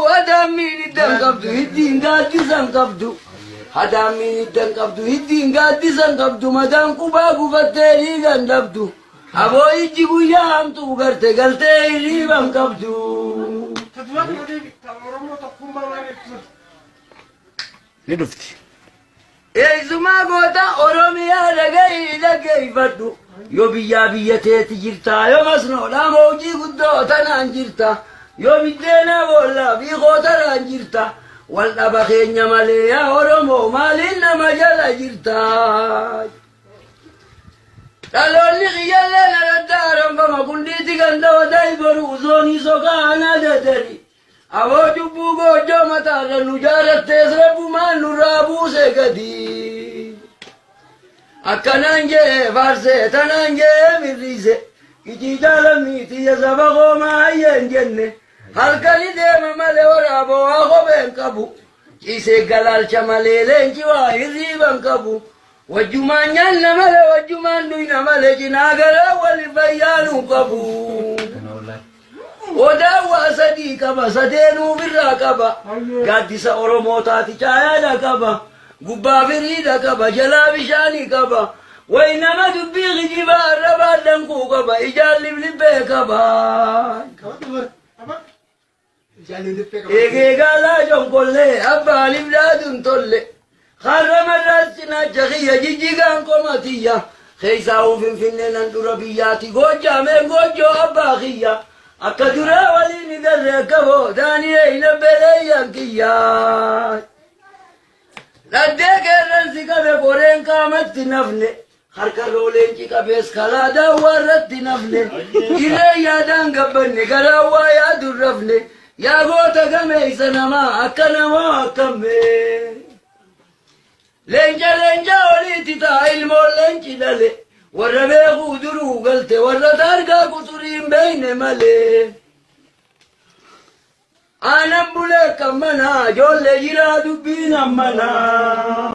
Hadaammiin hiddan qabdu hiddiin gaaddisan qabdu. Hadaammiin hiddan qabdu hiddiin gaaddisan qabdu madaan qubaa gufattee dhiigan dhabdu. Aboo ijji guyyaa hamtuu garte galtee hirriiban qabdu. Ni dhufti. Eessumaa goota Oromiyaa dhaga'ii dhaggeeffadhu. Yoo biyyaa biyya teeti jirta yoo masnoodhaa hojii guddoo tanaan jirta yoo biddeenaa boollaa fi kootaraan jirta. Wal dhaba keenya malee yaa Oromoo maaliin nama jala jirta. Dhaloonni kiyyallee na daddaa haramfama kundiiti ganda wadaa boruu zoonii sokaa anaa dadari. Aboo cubbuu goojjoo mataarra nu jaalattees rabbumaan nurraa buuse gadi. Akkanaan jee faarsee tanaan jee mirriise ijii jaalamii tiyya saba koomaa hayyeen jenne halkani deema malee waraaboo waa kopheen qabu ciisee galaalcha malee leenci waa hirriiban qabu. Wajjumaan nyaanna malee wajjumaan dhuyna malee cinaa garaa wali fayyaanuu qabu. Odaa waa sadii qaba sadeenuu birraa qaba. Gaaddisa Oromootaati caayaadha qaba. Gubbaa firiidha qaba jalaa bishaanii qaba. Wayi nama dubbii kijibaa arrabaa danquu qaba ijaan liblibbee qaba. Eegee gaalaa jonkollee abbaan ibdaatuun tolle. Har'a marraas cinaacha kiyya jijjigaan qomatiyya. Keessaa uu finfinnee nan dura biyyaati goojjaameen goojjoo abbaa kiyya. Akka duraa waliin garree akka boodaanii eeyna beleeyyan kiyya. Dhaddee qeerransi qabe qoreen qaamatti nafne. Harka leenci qabees kalaa daawwaa irratti nafne. Irree yaadaan gabbanne garaa waa yaadu rafne. Yaa goota gameessa namaa akka namaa akkammee. Leenca leenca oliitti ta'a ilmoon leenci dhale. Warra beekuu duruu galte warra taargaa quxurii hin beekne malee. Aanan bulee kan manaa ijoollee jiraa dubbiin ammanaa.